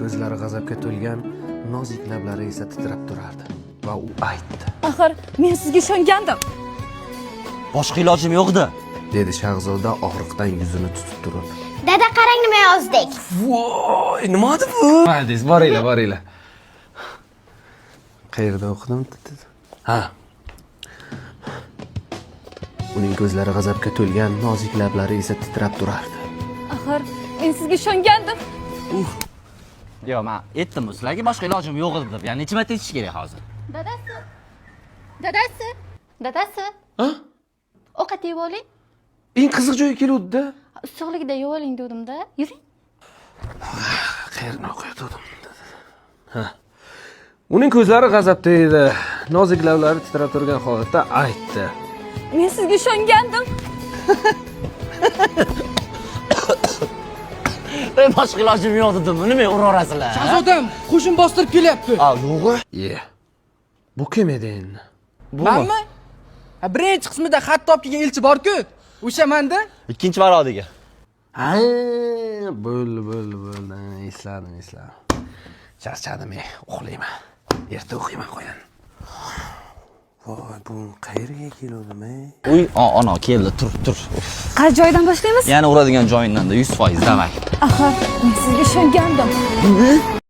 ko'zlari g'azabga to'lgan, nozik lablari esa titrab turardi va u aytdi: Axir men sizga ishongandim. Boshqa ilojim yo'q-da. Dedi shahzoda og'riqdan yuzini tutib turib. Dada, qarang, nima yozdik. Voy, nima bu? Молодец, boringlar, boringlar. Qayerda o'qidim? Ha. Uning ko'zlari g'azabga to'lgan, nozik lablari esa titrab turardi. Axir men sizga ishongandim. Yo'q, men aytdim sizlarga, boshqa ilojim yo'q edi deb. Ya'ni necha marta aytish kerak hozir? Dadasi. Dadasi. Dadasi. Ha? Ovqat yeb oling. Eng qiziq joyi keluvdi-da. Issiqligida yeb oling dedim-da. Yuring. Qayerni o'qiyotgandim? Ha. Uning ko'zlari g'azabda edi. Nozik lablari titrab turgan holatda aytdi: Men sizga ishongandim. Ey, boshqa ilojim yo'q dedim. Nima uraverasizlar? Shahzodam, qo'shin bostirib kelyapti. A, yo'q. Ye. Bu kim edi endi? Manmi? Ha, birinchi qismida xat topib kelgan elchi bor-ku. O'sha manda. Ikkinchi varodiga. Ha, bo'ldi, bo'ldi, bo'ldi. Esladim, esladim. Charchadim, ey, uxlayman. Erta o'qiyman, qo'yan. Voy, bu qayerga keluvdim, ey? Uy, ana keldi, tur, tur. Uf. Qaysi joydan boshlaymiz? Yana uradigan joyindan da 100%, давай. Axir men sizga ishongandim.